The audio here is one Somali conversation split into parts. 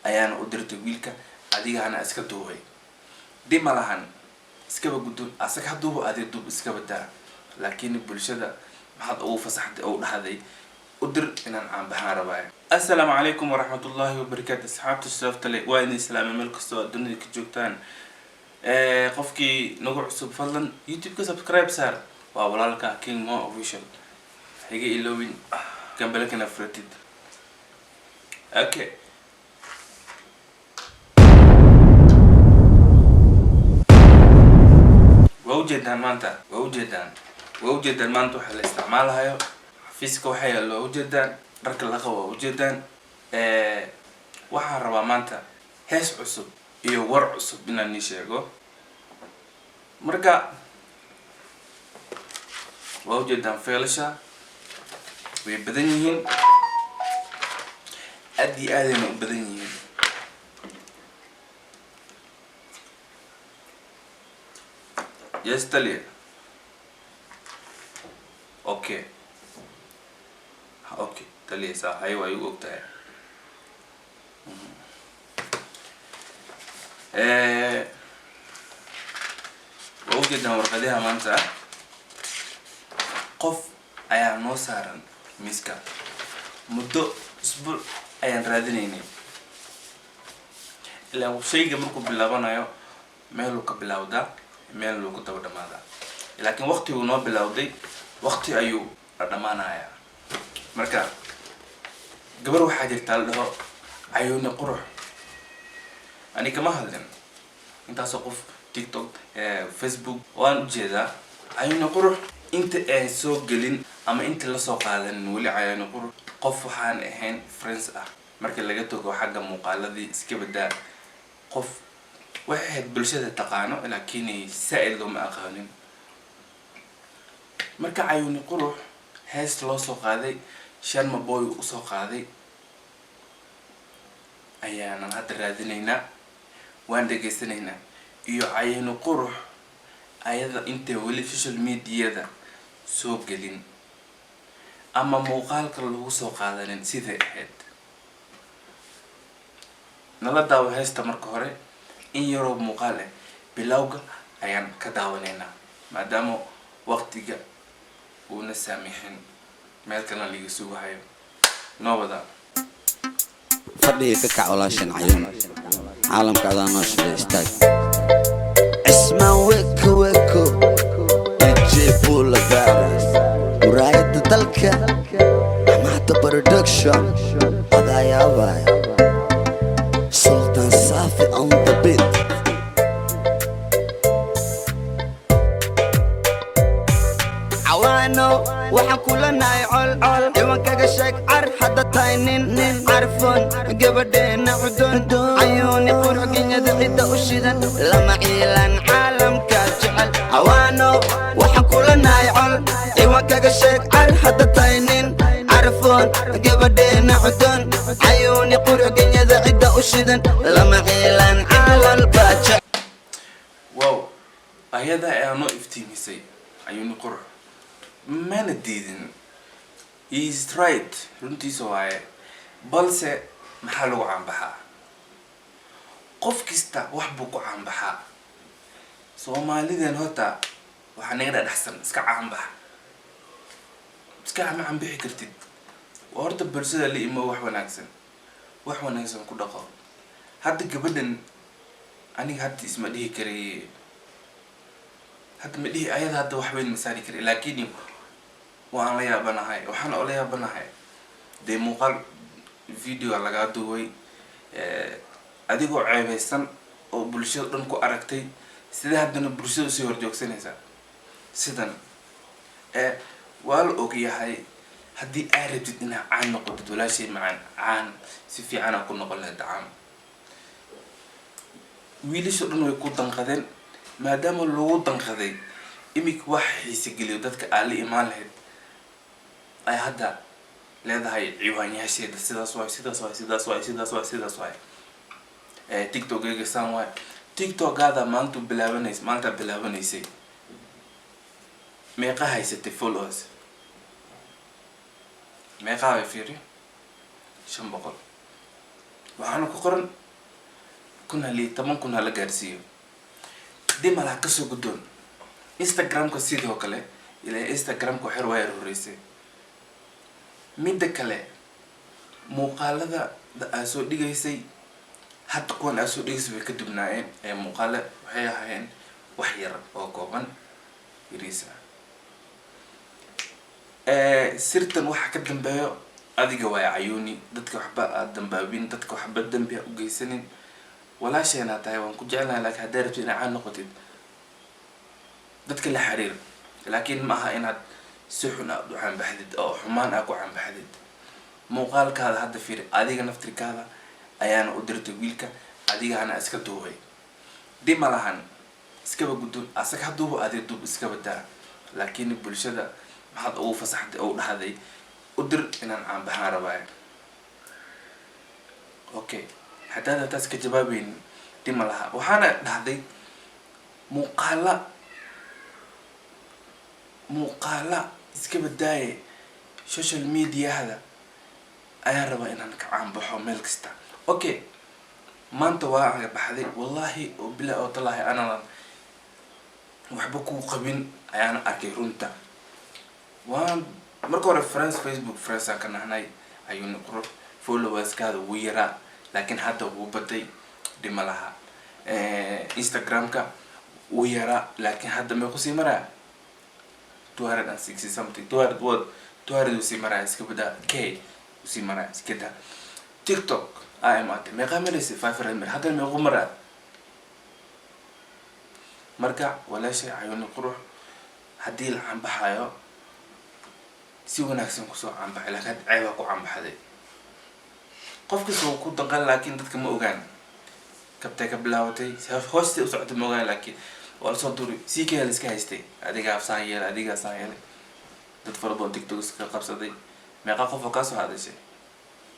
Ayaana u dirtay wiilka, adigahana iska duubay. Dhib ma lahan, iskaba gudun, asaga ha duubo, adiga duub, iskaba daa. Laakiin bulshada maxaad ugu fasaxday oo dhahday u dir inaan caanbaxaan rabaayo? Assalaamu calaykum waraxmatullaahi wabarakaatu. Asxaabta sharafta leh, waa idin islaamay meel kastoo aad dunida ka joogtaan. Qofkii nagu cusub, fadlan YouTube-ka subscribe saar. Waa walaalka King Mo Official. Higa iloowin gambaleelkana furatid. Okay, waa ujeedaan maanta, waa ujeedaan, waa ujeedaan maanta waxaa la isticmaalahayo xafiiska, waxaa yaalo waa ujeedaan, dharka la qabo waa ujeedaan. Waxaan rabaa maanta hees cusub iyo war cusub inaan nii sheego. Marka waa ujeedaan, feelasha way badan yihiin, aad iyo aadayna u badan yihiin. Yes, Talia. Okay. Okay, Talia saa hay waa igu ogtahay. Waa ujeedaan warqadaha maanta. Qof ayaa noo saaran miiska, muddo isbuuc ayaan raadinaynay. Ilaa shayga markuu bilaabanayo meeluu ka bilowdaa, meel luu ku daba dhamaadaa, laakiin waqtiguu noo bilowday, waqti ayuu la dhamaanayaa. Marka gabar waxaa jirtaa la dhaho Cayuuni Qurux. Ani kama hadlin, intaasoo qof TikTok, Facebook waan ujeedaa. Cayuuni Qurux inta aan soo gelin ama inta lasoo qaadanin weli, Cayuuni Qurux qof waxaan ahayn friends ah. Marka laga tago xagga muuqaaladii, iska badaa, qof waxay ahayd bulshada taqaano, laakiin saa-id looma aqaanin. Marka Cayuuni Qurux hees loo soo qaaday, Sharma Boy usoo qaaday, ayaanan hadda raadinaynaa, waan dhegaysanaynaa. Iyo Cayuuni Qurux ayada intay weli social mediada soo gelin ama muuqaalka lagu soo qaadanin siday ahayd, nala daawo heesta. Marka hore in yaroo muuqaal ah bilowga ayaan ka daawanaynaa, maadaama waqtiga uuna saamixin, meel kalena liga sugahayo. Noo wadaa. Fadhiga ka kac, walaashan Cayuun, caalamka adaa noo shiday. Istaag, Cismaan Weko Weko, DJ Boulevard, muraayadda dalka, Amaata Production, adaayaabaya, Sultan Saafi on the beat. Cawaano waxaan kula nahay col, ciwankaga sheeg. Car hadda tahay nin carfoon, gabadheenna cudon, Cayuuni Qurux, genyada cidda u shidan, lama ciilan, caalamka jecel. Cawaano waxaan kula nahay col, ciwankaga sheeg. Car hadda tahay nin carfoon, gabadheenna cudon, Cayuuni Qurux, genyada cidda u shidan, lama ciilan, caalamka jecel. Wow, ayada ayaa noo iftiimisay. Cayuuni Qurux mana diidin, he is right, runtiisa waaye. Balse maxaa lagu caanbaxaa? Qof kasta wax buu ku caanbaxaa. Soomaaliden horta waxaa naga dhadhaxsan iska caanbax, iska ma caanbixi kartid. Waa horta bulshada la imo wax wanaagsan, wax wanaagsan ku dhaqo. Hadda gabadhan aniga hadda isma dhihi karay, hadda ma dhihi ayada hadda wax weyn ma saari karay, laakiin waan la yaabanahay. Waxaan ola yaabanahay dee muuqaal video lagaa duway adigoo ceebeysan oo bulshada dhan ku aragtay, sidee haddana bulshada usii horjoogsanaysaa sidan? Waa la ogyahay, haddii aad rabtid inaad caan noqotid, walaashay macaan, caan si fiican aa ku noqon lahayd. Caan wiilasha dhan way ku danqadeen. Maadaama lagu danqaday, imika wax xiise geliyo dadka aa la imaan lahayd ay hadda leedahay. Ciwaanyaasheeda sidaas waay, sidaas waay, sidaas waay, sidaas waay, sidaas waay. TikTok-eyga saan waay. TikTok-aada maalintu bilaabanays, maalintaa bilaabanaysay meeqa haysatay followers? Meeqaa way? Fiiri, 500. Waxaana ku qoran 1000 hali 10,000 hala gaarsiiyo. Dhimalaha kasoo guddoon Instagramka sidoo kale, ilaa Instagramka waxyar waa yar horeysay. Midda kale, muuqaalada aa soo dhigaysay hadda, kuwan aa soo dhigaysay way ka dubnaayeen ee muuqaale waxay ahaayeen wax yar oo kooban, yariis ah. Sirtan waxa ka dambeeyo adiga waay, Cayuuni. Dadka waxba aad dambaabin, dadka waxba dambi ha u geysanin. Walaasheenaa tahay, waan ku jeclahay, laakiin hadday rabtid inaad caan noqotid, dadka la xiriir, laakiin ma aha inaad si xun aad u caanbaxdid oo xumaan aad ku caanbaxdid. Muuqaalkaada hadda fiiri, adiga naftirkaada ayaana u dirtay wiilka, adigahana iska duubay. Dhima lahan, iskaba gudun, asaga haduuba, adiga duub, iskaba daa. Laakiin bulshada maxaad ugu fasaxday oo u dhahday u dir inaan caanbaxaan rabaayo? Okay, haddaada taas ka jawaabaynin, dhima laha. Waxaana dhahday muuqaala iskaba daaye, social mediahda ayaan rabaa inaan ka caanbaxo meel kasta. Okay, maanta waa baxday, wallahi oo bila oo talaahi anaanan waxba kuu qabin ayaana arkay runta. Waan marka hore friends, Facebook friends aan ka nahnay. Ayuuna qurux, followerskaada wuu yaraa, laakiin hadda wuu baday, dhima laha. Instagramka wuu yaraa, laakiin hadda mee kusii maraa 260 something, 200 what, 200 uu sii maraya, iska badaa, k uu sii maraya, iska daa. TikTok aa imaatay, meeqaa maraysay? 500 mar, haddana meequu maraa? Marka walaashay Cayuuni Qurux, haddii la canbaxayo, si wanaagsan kusoo canbaxay, laakiin hadda ceebaa ku canbaxday. Qof kasta wuu ku danqan, laakiin dadka ma ogaan kabtay ka bilaabatay, hoostay u socotay ma ogaan, laakiin waa lasoo duri sii kaya la iska haystay. Adigaa saan yeelay, adigaa saan yeelay, dad fara badan TikTok iska qabsaday. Meeqa qof oo kaasoo hadashay?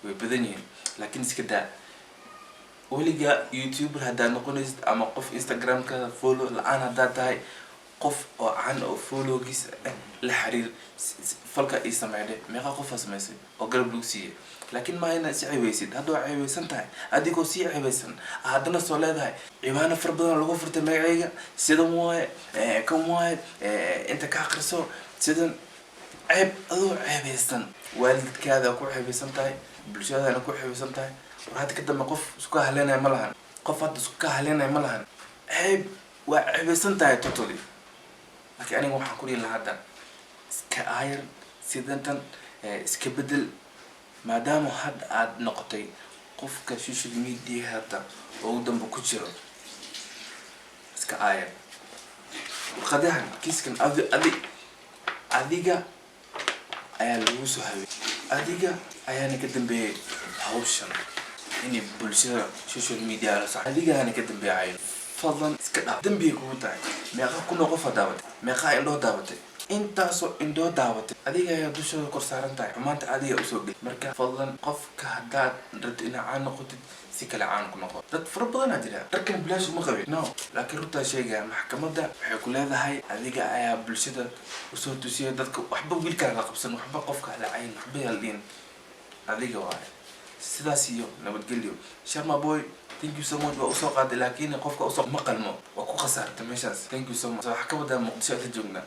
Way badan yihiin, laakiin iska daa. Weligaa YouTuber haddaad noqonaysid ama qof Instagramka follow la-aan haddaad tahay, qof oo can oo followgiisa la xiriir, falka ii sameydhe. Meeqa qofaa samaysay oo garab lagu siiyey? Laakiin maa inaad is ceebeysid. Hadda waa ceebeysan tahay, adigoo sii ceebeysan haddana soo leedahay ciwaano fara badan lagu furtay magacayga, sidan waaye, kan waaye, inta ka akriso sidan. Ceeb adoo ceebeysan, waalidkaada ku ceebeysan tahay, bulshadana ku ceebeysan tahay. War hadda ka dambe qof isku haleenaya ma lahan, qof hadda isku ka haleenaya ma lahan. Ceeb waa ceebeysan tahay totally. Laakiin aniga waxaan ku dhihi lahaa hadda iska aayar sidantan, iska bedel, maadaama hadda aada noqotay qofka social media hadda ugu damba ku jiro. Iska aayar warqadahan, kiiskan adi adiga ayaa lagu soo habey, adiga ayaana ka dambeeyay hawshan inay bulshada social media la soco, adigaana ka dambeeyayo. Fadlan iska dhaaf, dambigay kugu tahay. Meeqa kunoo qofa daawatay? Meeqaa indhoo daawatay? Intaasoo indhoo daawatay, adiga ayaa dushooda kor saaran tahay xumaanta, adiga usoo geli. Marka fadlan, qofka haddaad rabto inaad caan noqotid, si kale caan ku noqo. Dad fara badanaa jira, dharkan bilaash uma qabin, no, laakiin runtaa sheegaya. Maxkamadda waxay ku leedahay adiga ayaa bulshada usoo tusiya dadka. Waxba wiilkaa la qabsan, waxba qofka hala cayn, waxba yaldhin, adiga waaye. Sidaas iyo nabadgelyo. Sharma Boy, thank you so much, waa usoo qaaday, laakiin qofka usoo ma qalmo, waa ku khasaartay meeshaas. Thank you so much. Waxaa ka wadaa Muqdisho inta joognaa.